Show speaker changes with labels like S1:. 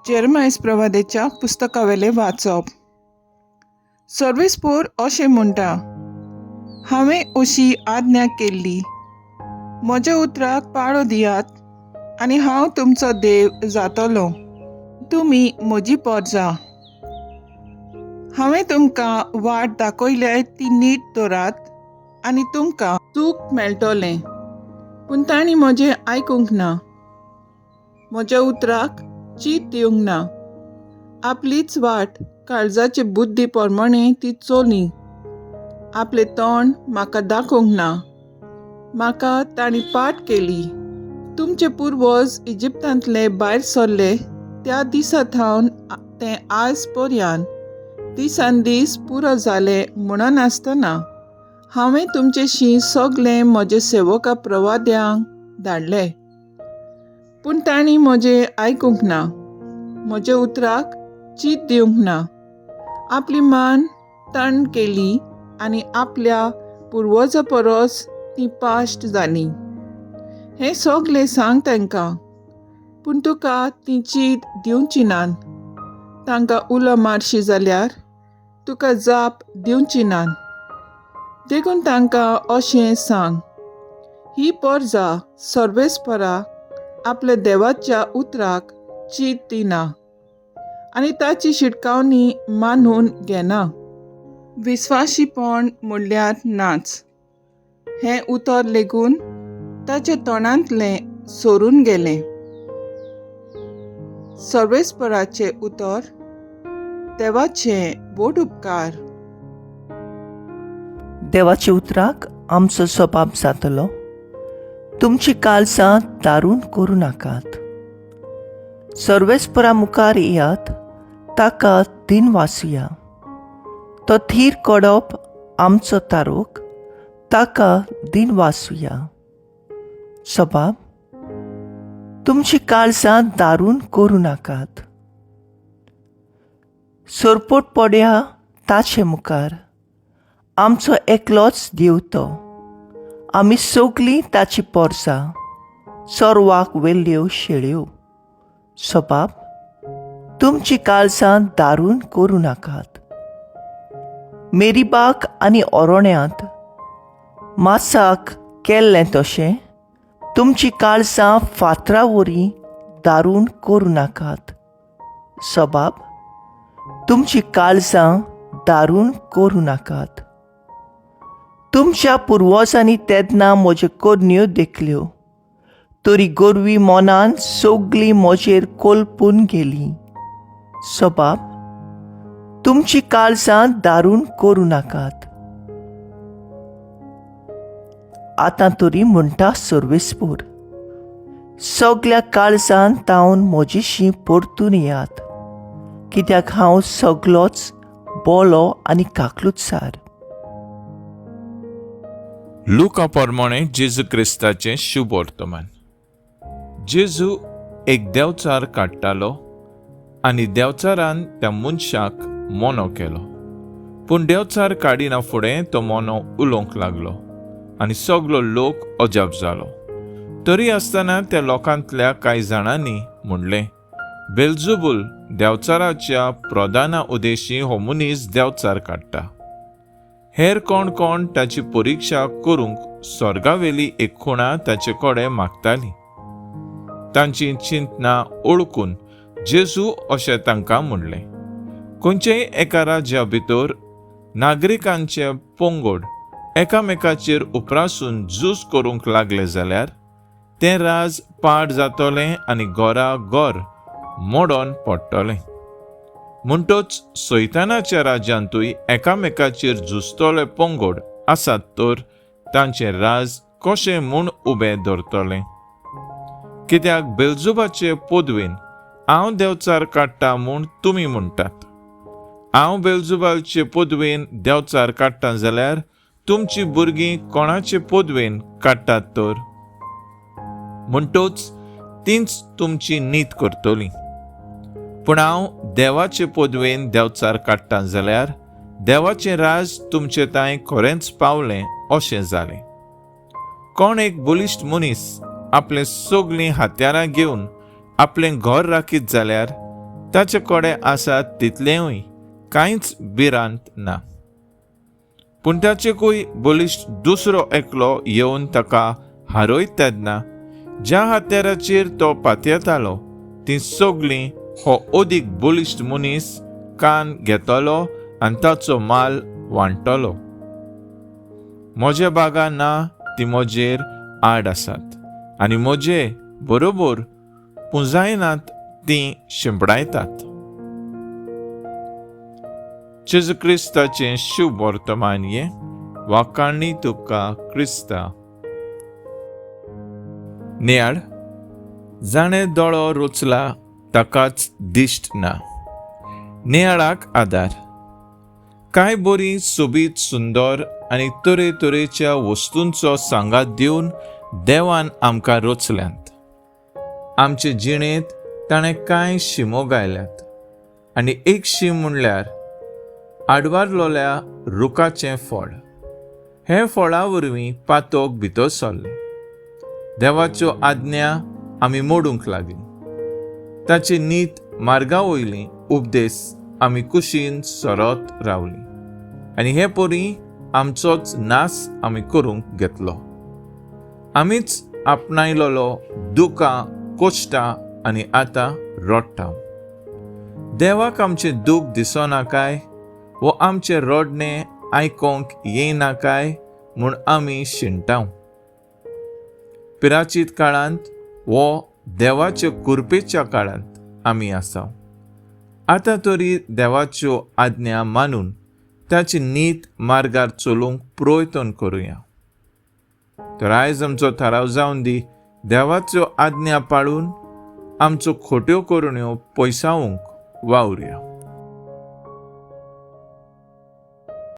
S1: जेरमायस प्रवादेच्या पुस्तकावेलें वाचप. सर्वेस्पोर अशें म्हणटा, हांवें अशी आज्ञा केल्ली, म्हज्या उतराक पाळो दियात आनी हांव तुमचो देव जातलो, तुमी म्हजी पोरजा. हांवें तुमकां वाट दाखयल्या ती नीट दवरात आनी तुमकां सूख मेळटलें, पूण तांणी म्हजें आयकूंक ना, म्हज्या उतराक चीत दिवंक ना. आपलीच वाट काळजाचे बुद्धी प्रमाणे ती चोली, आपलें तोंड म्हाका दाखोवंक ना, म्हाका तांणी पाट केली. तुमचे पुर्वज इजिप्तांतले भायर सरले त्या दिसा थावन तें आयज पर्यंत दिसान दीस पुरो जाले म्हणनासतना हांवें तुमचेशी सगलें म्हजे सेवका प्रवाद्यांक धाडले, पूण तांणी म्हजें आयकूंक ना, म्हज्या उतराक चीत दिवंक ना. आपली मान ताण केली आनी आपल्या पुर्वजा परस ती पाश्ट जाली. हें सगलें सांग तांकां, पूण तुका ती चीत दिवची नात. तांकां उलो मारशी जाल्यार तुका जाप दिवची नात. देखून तांकां अशें सांग, ही परजा सर्वेस्परा आपल्या देवाच्या उतराक चीत दिना आनी ताची शिटकावणी मानून घेना. विस्वाशीपण म्हणल्यार नाच हें उतर लेगून ताच्या तोंडांतलें सोरून गेलें. सर्वेस्पराचें उतर. देवाचे व्हड उपकार.
S2: देवाच्या उतराक आमचो स्वभाव जातलो. तुमची काळजां दारून करूं नाकात. सर्वेस्परा मुखार येयात, ताका दिन वासुया. तो थीर कडप आमचो तारोक, ताका दिन वासुया. सबाब, तुमची काळजां दारून करूं नाकात. सरपोट पड्या ताचे मुखार, आमचो एकलोच देव तो. आमी सगलीं ताची पोरसां, चोरवाक वेल्ल्यो शेळ्यो. सबाब, तुमची काळजां दारून करूं नाकात. मेरीबाक आनी ओरोण्यांत मासाक केल्लें तशें तुमची काळजां फातरा वरी दारून करूं नाकात. सबाब, तुमची काळजां दारून करूं नाकात. तुमच्या पुर्वजांनी तेन्ना म्हज्यो करण्यो देखल्यो, तरी गोरवी मनान सगलीं म्हजेर कोलपून गेलीं. सबाब, तुमची काळजां दारून करूं नाकात. आतां तरी म्हणटा सर्वेस्पोर, सगल्या काळजान तावन म्हजीशी परतून येयात, कित्याक हांव सगलोच बोलो आनी काकलुतसार.
S3: लुका प्रमाणे जेजू क्रिस्ताचें शुभ वर्तमान. जेजू एक देंवचार काडटालो आनी देंवचारान त्या मनशाक मोनो केलो. पूण देंवचार काडिना फुडें तो मोनो उलोवंक लागलो आनी सगलो लोक अजाप जालो. तरी आसतना त्या लोकांतल्या कांय जाणांनी म्हणलें, बेलजुबूल देंवचाराच्या प्रधाना उदेशी हो मनीस देंवचार काडटा. हेर कोण कोण ताची परिक्षा करूंक स्वर्गावेली एक खुणा ताचे कडेन मागताली. तांची चिंतना ओळखून जेजू अशें तांकां म्हणलें, खंयचेय एका राज्या भितर नागरिकांचे पंगड एकामेकाचेर उपरासून झूज करूंक लागले जाल्यार तें राज पाड जातलें आनी घरा घर मोडोन पडटलें. म्हणटच सैतानाच्या राज्यांतूय एकामेकाचेर झुजतले पंगड आसात तर तांचें राज कशें म्हूण उबें दवरतलें? कित्याक बेलजुबाचे पदवेन हांव देंवचार काडटा म्हूण तुमी म्हणटात. हांव बेलजुबाचे पदवेन देंवचार काडटा जाल्यार तुमची भुरगीं कोणाचे पदवेन काडटात तर? म्हणटच तींच तुमची नीत करतली. पूण हांव देवाचे पदवेन देंवचार काडटा जाल्यार देवाचें राज तुमचे तांय खरेंच पावलें अशें जालें. कोण एक बलिश्ट मनीस आपले सगलीं हत्यारां घेवन आपलें घर राखीत जाल्यार ताचे कडेन आसा तितलेंय कांयच भिरांत ना. पूण ताचेकूय बळिश्ट दुसरो एकलो येवन ताका हारयत तेन्ना ज्या हत्याराचेर तो पातयेतालो तीं सगळीं हो अदीक बळिश्ट मनीस कान घेतलो आनी ताचो माल वांट्टलो. म्हज्या बागा ना ती म्हजेर आड आसात आनी म्हजे बरोबर पुंजायनात तीं शिंपडायतात. जेजू क्रिस्ताचें शुभ वर्तमान हें. वाखाणी तुका क्रिस्ता. नियाळ जाणें दोळो रोचला ताकाच दिश्ट ना. नियाळाक आदार. कांय बरी सोबीत सुंदर आनी तरेतरेच्या वस्तूंचो सांगात दिवन देवान आमकां रचल्यांत. आमचे जिणेंत ताणें कांय शिमो गायल्यात आनी एक शीम म्हणल्यार आडवारलोल्या रुखाचें फळ. हें फळा वरवीं पातोक भितर सरलें. देवाच्यो आज्ञा आमी मोडूंक लागली. ताची नीत मार्गा वयली उपदेश आमी कुशीन सरत रावली आनी हे परी आमचोच नाश आमी करूंक घेतलो. आमीच आपणायलोलो दुकां कोश्टां आनी आतां रडटा. देवाक आमचें दूख दिसना काय वो आमचें रडणें आयकोंक येयना काय म्हूण आमी शिणटा. पिराचीत काळांत वो देवाच्या कुरपेच्या काळांत आमी आसा. आतां तरी देवाच्यो आज्ञा मानून ताची नीत मार्गार चलूंक प्रयत्न करुया. तर आयज आमचो थाराव जावन दी देवाच्यो आज्ञा पाळून आमच्यो खोट्यो करण्यो पयसावंक वावरुया.